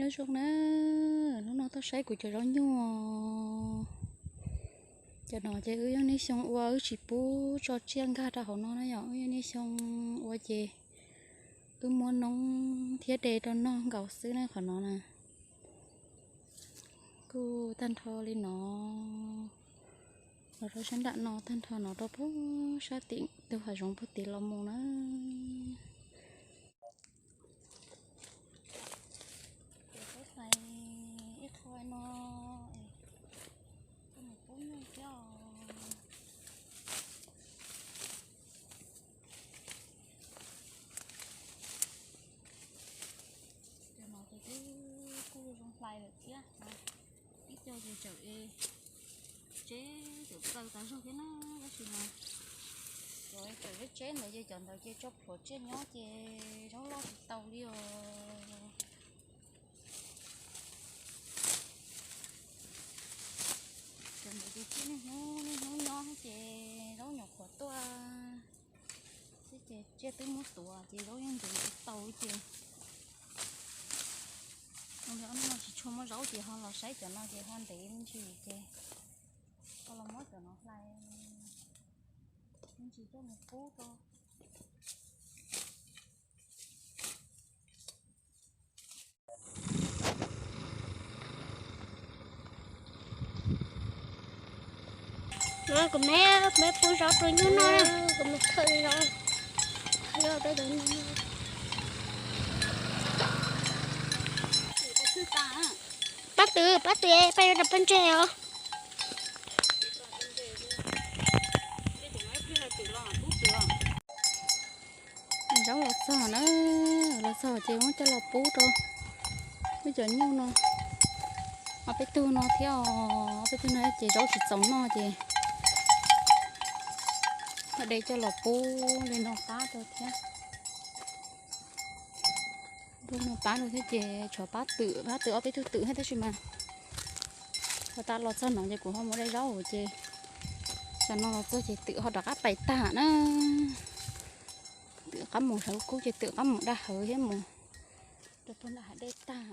Nyob zoo na, hnub no tuaj saib kuv cov zaub nyuj. Cov no ces wb yog niaj xyoo ua, wb tsis pub tso tsiaj nkag rau hauv no na yom, wb yog niaj xyoo ua ces wb muab noob thiab de rau noj nkaus xwb na qhov no na. Kuj tag nrho li no, los rau sab nram no tag nrho no rau puag sab tim tus hav zoov puag tid los mus na. Ces kuv hlais ib qho no, kuv mus pub nyuj thiab os. Cov no ces twb kuj zoo hlais lawm thiab. Ib co ces tseem tseb tseem txaws tas zog thiab na, tab sis mas cov tseem tseb tseb ntawd ces cov ntawd ces tso plhuav tsiaj nyob ces zaub loj tsis tau li os. Cov ntawd ces tsiaj niaj hnub niaj hnub nyob ces zaub nyuam qhuav tuaj xwb ces tsiaj twb muab tuav ces zaub yeej ntxeev tsis tau ces. Ua li ob hnub no tsis tshua muaj zaub ces ho los saib cov no ces ho ntev me ntsis ces ho los muab cov no hlais me ntsis coj mus pub rau. No kuv me, kuv me pub zaub rau nyuj noj na, kuv me thawj zaub. Pab twm, pab twm, pab yuav rau pab ntseg os. Zaub los txog na, los txog ces muab coj los pub rau wb cov nyuj no. Ob peb tug no thiab os, ob peb tug no ces zaub tsis txaus noj ces ho de coj los pub li no pab rau thiab. Pub no pab rau thiab ces tshuav pab twm, pab twm ob peb tug twm thiab tab sis mas ua tas los txog no ces kuv ho mus de zaub ces tam no los txog ces twm ho rov qab pais tag na. Twm rov qab mus sawv kub ces twm rov qab mus da hawv thiab mus rau puag nram hav dej tag.